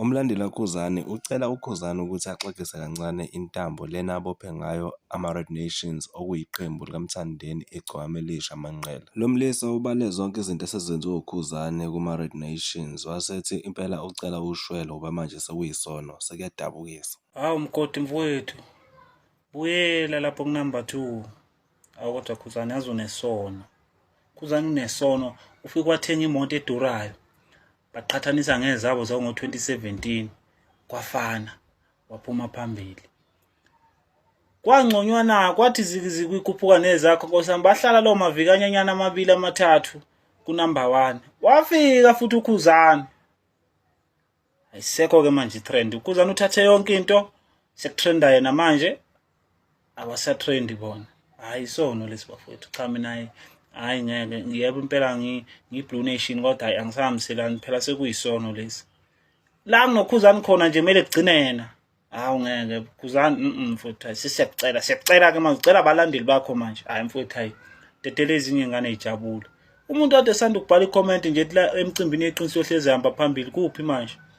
Umlandeli kaKhuzani ucela uKhuzani ukuthi axegise kancane intambo lena abophe ngayo ama-Red Nations, okuyiqembu likaMthandeni Igcokama Elisha Manqele. Lo mlisa ubale zonke izinto esezenziwe uKhuzani kuma-Red Nations, wasethi impela ucela ushwele ngoba manje sekuyisono, sekuyadabukisa. Hawu mgodi mfowethu, buyela lapho kunumber 2. Awu kodwa Khuzani, yazi unesono. Khuzani unesono, ufike wathenga imoto edurayo. Baqhathanisa ngezabo zango-2017 kwafana, waphuma phambili. Kwangconywa na kwathi zikiziki ikhuphuka nezakho nkosi yami, bahlala lawo mavikanyanyana amabili amathathu kunumber 1. Wafika futhi uKhuzani. Ayisekho ke manje i-trend. UKhuzani uthathe yonke into, sekutrenda yena manje, abasatrendi bona. Hayi isono lesi bafowethu. Cha mina hayi ngeke, yebo impela ngiyi-Blue Nation kodwa hayi angisahambiselani phela, sekuyisono lesi. La kunoKhuzani khona nje kumele kugcine yena. Hawu ngeke Khuzani, mfowethu, hayi sesiyakucela, siyakucela ke manje, ucela abalandeli bakho manje. Hayi mfowethu, hayi dedele ezinye ingane ijabule. Umuntu kade esanda ukubhala i-comment nje la emcimbini yeqiniso hlezi hamba phambili, kuphi manje?